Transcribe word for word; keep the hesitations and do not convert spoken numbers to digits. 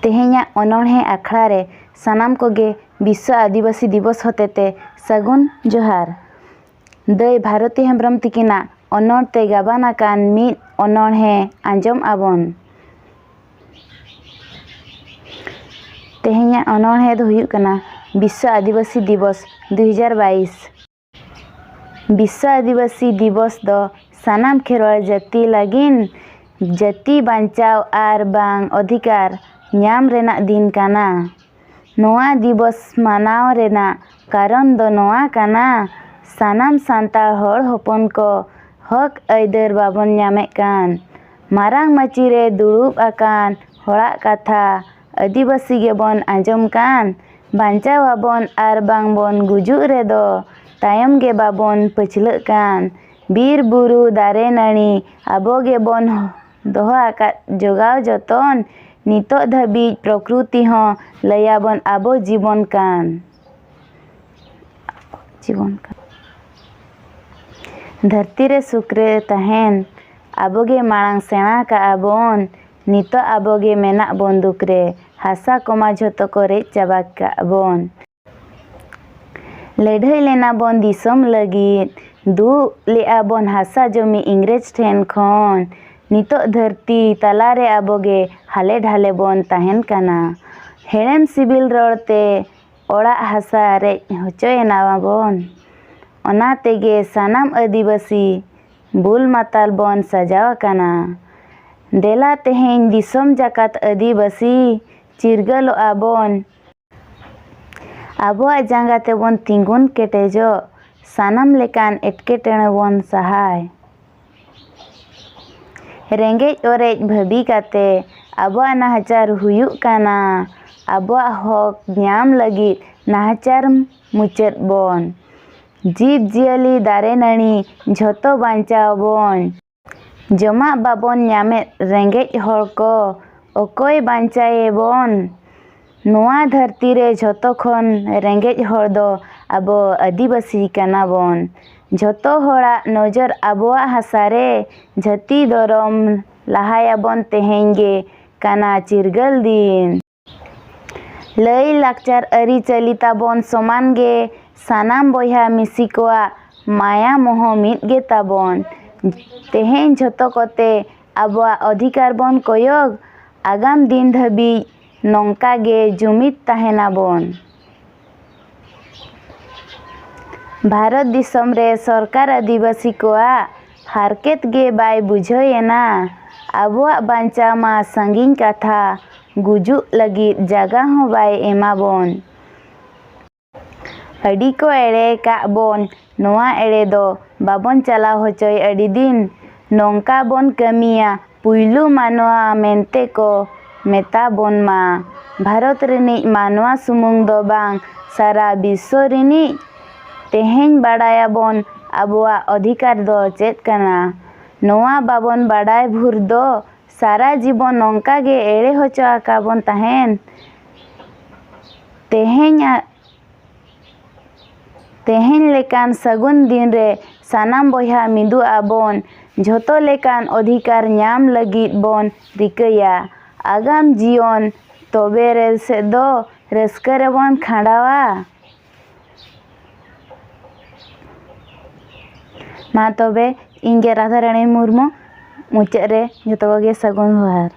ᱛᱮᱦᱮᱧᱟᱜ ᱚᱱᱚᱬᱦᱮ ᱟᱠᱷᱲᱟ ᱨᱮ ᱥᱟᱱᱟᱢ ᱠᱚᱜᱮ ᱵᱤᱥᱥᱚ ᱟᱹᱫᱤᱵᱟᱹᱥᱤ ᱫᱤᱵᱚᱥ ᱦᱚᱛᱮᱛᱮ ᱥᱟᱹᱜᱩᱱ ᱡᱚᱦᱟᱨ᱾ ᱫᱟᱹᱭ ᱵᱷᱟᱨᱚᱛᱤ ᱦᱮᱢᱵᱨᱚᱢ ᱛᱤᱠᱤᱱᱟᱜ ᱚᱱᱚᱬ ᱛᱮ ᱜᱟᱵᱟᱱ ᱟᱠᱟᱱ ᱢᱤᱫ ᱚᱱᱚᱬᱦᱮ ᱟᱸᱡᱚᱢ ᱟᱵᱚᱱ᱾ ᱛᱮᱦᱮᱧᱟᱜ ᱚᱱᱚᱬᱦᱮ ᱫᱚ ᱦᱩᱭᱩᱜ ᱠᱟᱱᱟ ᱵᱤᱥᱥᱚ ᱟᱹᱫᱤᱵᱟᱹᱥᱤ ᱫᱤᱵᱚᱥ ᱫᱩ ᱦᱟᱡᱟᱨ ᱵᱟᱭᱤᱥ᱾ ᱵᱤᱥᱥᱚ ᱟᱹᱫᱤᱵᱟᱹᱥᱤ ᱫᱤᱵᱚᱥ ᱫᱚ ᱥᱟᱱᱟᱢ ᱠᱷᱮᱨᱣᱟᱲ ᱡᱟᱹᱛᱤ ᱞᱟᱹᱜᱤᱫ ᱡᱟᱹᱛᱤ ᱵᱟᱧᱪᱟᱣ ᱟᱨ ᱵᱟᱝ ᱚᱫᱷᱤᱠᱟᱨ ᱧᱟᱢ ᱨᱮᱱᱟᱜ ᱫᱤᱱ ᱠᱟᱱᱟ᱾ ᱱᱚᱣᱟ ᱫᱤᱵᱚᱥ ᱢᱟᱱᱟᱣ ᱨᱮᱱᱟᱜ ᱠᱟᱨᱚᱱ ᱫᱚ ᱱᱚᱣᱟ ᱠᱟᱱᱟ, ᱥᱟᱱᱟᱢ ᱥᱟᱱᱛᱟᱲ ᱦᱚᱲ ᱦᱚᱯᱚᱱ ᱠᱚ ᱦᱚᱠ ᱟᱹᱭᱫᱟᱹᱨ ᱵᱟᱵᱚᱱ ᱧᱟᱢᱮᱫ ᱠᱟᱱ, ᱢᱟᱨᱟᱝ ᱢᱟᱹᱪᱤ ᱨᱮ ᱫᱩᱲᱩᱵ ᱟᱠᱟᱱ ᱦᱚᱲᱟᱜ ᱠᱟᱛᱷᱟ ᱟᱹᱫᱤᱵᱟᱹᱥᱤ ᱜᱮᱵᱚᱱ ᱟᱸᱡᱚᱢ ᱠᱟᱱ, ᱵᱟᱧᱪᱟᱣ ᱟᱵᱚᱱ ᱟᱨ ᱵᱟᱝ ᱵᱚᱱ ᱜᱩᱡᱩᱜ ᱨᱮᱫᱚ ᱛᱟᱭᱚᱢ ᱜᱮ ᱵᱟᱵᱚᱱ ᱯᱟᱹᱪᱷᱞᱟᱹᱜ ᱠᱟᱱ, ᱵᱤᱨ ᱵᱩᱨᱩ ᱫᱟᱨᱮ ᱱᱟᱹᱲᱤ ᱟᱵᱚ ᱜᱮᱵᱚᱱ ᱫᱚᱦᱚ ᱟᱠᱟᱫ ᱡᱚᱜᱟᱣ ᱡᱚᱛᱚᱱ, ᱱᱤᱛᱚᱜ ᱫᱷᱟᱹᱵᱤᱡ ᱯᱨᱚᱠᱨᱩᱛᱤ ᱦᱚᱸ ᱞᱟᱹᱭᱟᱵᱚᱱ ᱟᱵᱚ ᱡᱤᱵᱚᱱ ᱠᱟᱱ᱾ ᱡᱤᱵᱚᱱ ᱠᱟᱱ᱾ ᱫᱷᱟᱹᱨᱛᱤ ᱨᱮ ᱥᱩᱠ ᱨᱮ ᱛᱟᱦᱮᱱ ᱟᱵᱚ ᱜᱮ ᱢᱟᱲᱟᱝ ᱥᱮᱬᱟ ᱠᱟᱜᱼᱟ ᱵᱚᱱ᱾ ᱱᱤᱛᱚᱜ ᱟᱵᱚ ᱜᱮ ᱢᱮᱱᱟᱜ ᱵᱚᱱ ᱫᱩᱠ ᱨᱮ, ᱦᱟᱥᱟ ᱠᱚᱢᱟ ᱡᱷᱚᱛᱚ ᱠᱚ ᱨᱮᱡ ᱪᱟᱵᱟ ᱠᱟᱜ ᱵᱚᱱ᱾ ᱞᱟᱹᱲᱦᱟᱹᱭ ᱞᱮᱱᱟ ᱵᱚᱱ ᱫᱤᱥᱚᱢ ᱞᱟᱹᱜᱤᱫ, ᱫᱩᱜ ᱞᱮᱜᱼᱟ ᱵᱚᱱ ᱦᱟᱥᱟ ᱡᱚᱢᱤ ᱤᱝᱨᱮᱡᱽ ᱴᱷᱮᱱ ᱠᱷᱚᱱ᱾ ᱱᱤᱛᱚᱜ ᱫᱷᱟᱹᱨᱛᱤ ᱛᱟᱞᱟ ᱨᱮ ᱟᱵᱚ ᱜᱮ ᱦᱟᱞᱮ ᱰᱷᱟᱞᱮ ᱵᱚᱱ ᱛᱟᱦᱮᱱ ᱠᱟᱱᱟ᱾ ᱦᱮᱲᱮᱢ ᱥᱤᱵᱤᱞ ᱨᱚᱲ ᱛᱮ ᱚᱲᱟᱜ ᱦᱟᱥᱟ ᱨᱮᱡ ᱦᱚᱪᱚᱭᱮᱱᱟ ᱵᱚᱱ᱾ ᱚᱱᱟ ᱛᱮᱜᱮ ᱥᱟᱱᱟᱢ ᱟᱹᱫᱤᱵᱟᱹᱥᱤ ᱵᱩᱞ ᱢᱟᱛᱟᱞ ᱵᱚᱱ ᱥᱟᱡᱟᱣ ᱟᱠᱟᱱᱟ᱾ ᱫᱮᱞᱟ ᱛᱮᱦᱮᱧ ᱫᱤᱥᱚᱢ ᱡᱟᱠᱟᱛ ᱟᱹᱫᱤᱵᱟᱹᱥᱤ ᱪᱤᱨᱜᱟᱹᱞᱚᱜᱼᱟ ᱵᱚᱱ᱾ ᱟᱵᱚᱣᱟᱜ ᱡᱟᱸᱜᱟ ᱛᱮᱵᱚᱱ ᱛᱤᱸᱜᱩᱱ ᱠᱮᱴᱮᱡᱚᱜ, ᱥᱟᱱᱟᱢ ᱞᱮᱠᱟᱱ ᱮᱴᱠᱮᱴᱚᱬᱮ ᱵᱚᱱ ᱥᱟᱦᱟᱭ᱾ ᱨᱮᱸᱜᱮᱡ ᱚᱨᱮᱡ ᱵᱷᱟᱹᱵᱤ ᱠᱟᱛᱮ ᱟᱵᱚᱣᱟᱜ ᱱᱟᱦᱟᱪᱟᱨ ᱦᱩᱭᱩᱜ ᱠᱟᱱᱟ᱾ ᱟᱵᱚᱣᱟᱜ ᱦᱚᱠ ᱧᱟᱢ ᱞᱟᱹᱜᱤᱫ ᱱᱟᱦᱟᱪᱟᱨ ᱢᱩᱪᱟᱹᱫ ᱵᱚᱱ᱾ ᱡᱤᱵᱽ ᱡᱤᱭᱟᱹᱞᱤ ᱫᱟᱨᱮ ᱱᱟᱹᱲᱤ ᱡᱷᱚᱛᱚ ᱵᱟᱧᱪᱟᱣ ᱵᱚᱱ᱾ ᱡᱚᱢᱟᱜ ᱵᱟᱵᱚᱱ ᱧᱟᱢᱮᱫ ᱨᱮᱸᱜᱮᱡ ᱦᱚᱲ ᱠᱚ ᱚᱠᱚᱭ ᱵᱟᱧᱪᱟᱭᱮ ᱵᱚᱱ? ᱱᱚᱣᱟ ᱫᱷᱟᱹᱨᱛᱤ ᱨᱮ ᱡᱷᱚᱛᱚ ᱠᱷᱚᱱ ᱨᱮᱸᱜᱮᱡ ᱦᱚᱲ ᱫᱚ ᱟᱵᱚ ᱟᱹᱫᱤᱵᱟᱹᱥᱤ ᱠᱟᱱᱟ ᱵᱚᱱ᱾ ᱡᱷᱚᱛᱚ ᱦᱚᱲᱟᱜ ᱱᱚᱡᱚᱨ ᱟᱵᱚᱣᱟᱜ ᱦᱟᱥᱟ ᱨᱮ᱾ ᱡᱟᱹᱛᱤ ᱫᱷᱚᱨᱚᱢ ᱞᱟᱦᱟᱭᱟᱵᱚᱱ ᱛᱮᱦᱮᱧ ᱜᱮ, ᱠᱟᱱᱟ ᱪᱤᱨᱜᱟᱹᱞ ᱫᱤᱱ᱾ ᱞᱟᱹᱭ ᱞᱟᱠᱪᱟᱨ ᱟᱹᱨᱤᱪᱟᱹᱞᱤ ᱛᱟᱵᱚᱱ ᱥᱚᱢᱟᱱ ᱜᱮ, ᱥᱟᱱᱟᱢ ᱵᱚᱭᱦᱟ ᱢᱤᱥᱤ ᱠᱚᱣᱟᱜ ᱢᱟᱭᱟ ᱢᱚᱦᱚ ᱢᱤᱫ ᱜᱮ ᱛᱟᱵᱚᱱ᱾ ᱛᱮᱦᱮᱧ ᱡᱷᱚᱛᱚ ᱠᱚᱛᱮ ᱟᱵᱚᱣᱟᱜ ᱚᱫᱷᱤᱠᱟᱨ ᱵᱚᱱ ᱠᱚᱭᱚᱜ, ᱟᱜᱟᱢ ᱫᱤᱱ ᱫᱷᱟᱹᱵᱤᱡ ᱱᱚᱝᱠᱟ ᱜᱮ ᱡᱩᱢᱤᱫ ᱛᱟᱦᱮᱱᱟᱵᱚᱱ᱾ ᱵᱷᱟᱨᱚᱛ ᱫᱤᱥᱚᱢ ᱨᱮ ᱥᱚᱨᱠᱟᱨ ᱟᱹᱫᱤᱵᱟᱹᱥᱤ ᱠᱚᱣᱟᱜ ᱦᱟᱨᱠᱮᱛ ᱜᱮ ᱵᱟᱭ ᱵᱩᱡᱷᱟᱹᱣ ᱮᱱᱟ᱾ ᱟᱵᱚᱣᱟᱜ ᱵᱟᱧᱪᱟᱣ ᱢᱟ ᱥᱟᱺᱜᱤᱧ ᱠᱟᱛᱷᱟ, ᱜᱩᱡᱩᱜ ᱞᱟᱹᱜᱤᱫ ᱡᱟᱜᱟ ᱦᱚᱸ ᱵᱟᱭ ᱮᱢᱟᱵᱚᱱ᱾ ᱟᱹᱰᱤ ᱠᱚ ᱮᱲᱮ ᱠᱟᱜ ᱵᱚᱱ, ᱱᱚᱣᱟ ᱮᱲᱮ ᱫᱚ ᱵᱟᱵᱚᱱ ᱪᱟᱞᱟᱣ ᱦᱚᱪᱚᱭ ᱟᱹᱰᱤ ᱫᱤᱱ᱾ ᱱᱚᱝᱠᱟ ᱵᱚᱱ ᱠᱟᱹᱢᱤᱭᱟ, ᱯᱩᱭᱞᱩ ᱢᱟᱱᱣᱟ ᱢᱮᱱᱛᱮ ᱠᱚ ᱢᱮᱛᱟ ᱵᱚᱱ ᱢᱟ᱾ ᱵᱷᱟᱨᱚᱛ ᱨᱤᱱᱤᱡ ᱢᱟᱱᱣᱟ ᱥᱩᱢᱩᱝ ᱫᱚ ᱵᱟᱝ, ᱥᱟᱨᱟ ᱵᱤᱥᱥᱚ ᱨᱤᱱᱤᱡ᱾ ᱛᱮᱦᱮᱧ ᱵᱟᱲᱟᱭᱟᱵᱚᱱ ᱟᱵᱚᱣᱟᱜ ᱚᱫᱷᱤᱠᱟᱨ ᱫᱚ ᱪᱮᱫ ᱠᱟᱱᱟ᱾ ᱱᱚᱣᱟ ᱵᱟᱵᱚᱱ ᱵᱟᱰᱟᱭ ᱵᱷᱩᱨ ᱫᱚ ᱥᱟᱨᱟ ᱡᱤᱵᱚᱱ ᱱᱚᱝᱠᱟ ᱜᱮ ᱮᱲᱮ ᱦᱚᱪᱚ ᱟᱠᱟ ᱵᱚᱱ ᱛᱟᱦᱮᱱ᱾ ᱛᱮᱦᱮᱧ ᱟ-, ᱛᱮᱦᱮᱧ ᱞᱮᱠᱟᱱ ᱥᱟᱹᱜᱩᱱ ᱫᱤᱱ ᱨᱮ ᱥᱟᱱᱟᱢ ᱵᱚᱭᱦᱟ ᱢᱤᱫᱚᱜ ᱟᱵᱚᱱ, ᱡᱷᱚᱛᱚ ᱞᱮᱠᱟᱱ ᱚᱫᱷᱤᱠᱟᱨ ᱧᱟᱢ ᱞᱟᱹᱜᱤᱫ ᱵᱚᱱ ᱨᱤᱠᱟᱹᱭᱟ᱾ ᱟᱜᱟᱢ ᱡᱤᱭᱚᱱ ᱛᱚᱵᱮ ᱨᱮ ᱥᱮ ᱫᱚ ᱨᱟᱹᱥᱠᱟᱹ ᱨᱮᱵᱚᱱ ᱠᱷᱟᱸᱰᱟᱣᱟ᱾ ᱢᱟ ᱛᱚᱵᱮ, ᱤᱧ ᱜᱮ ᱨᱟᱫᱷᱟᱨᱟᱱᱤ ᱢᱩᱨᱢᱩ, ᱢᱩᱪᱟᱹᱫ ᱨᱮ ᱡᱷᱚᱛᱚ ᱠᱚᱜᱮ ᱥᱟᱹᱜᱩᱱ ᱡᱚᱦᱟᱨ᱾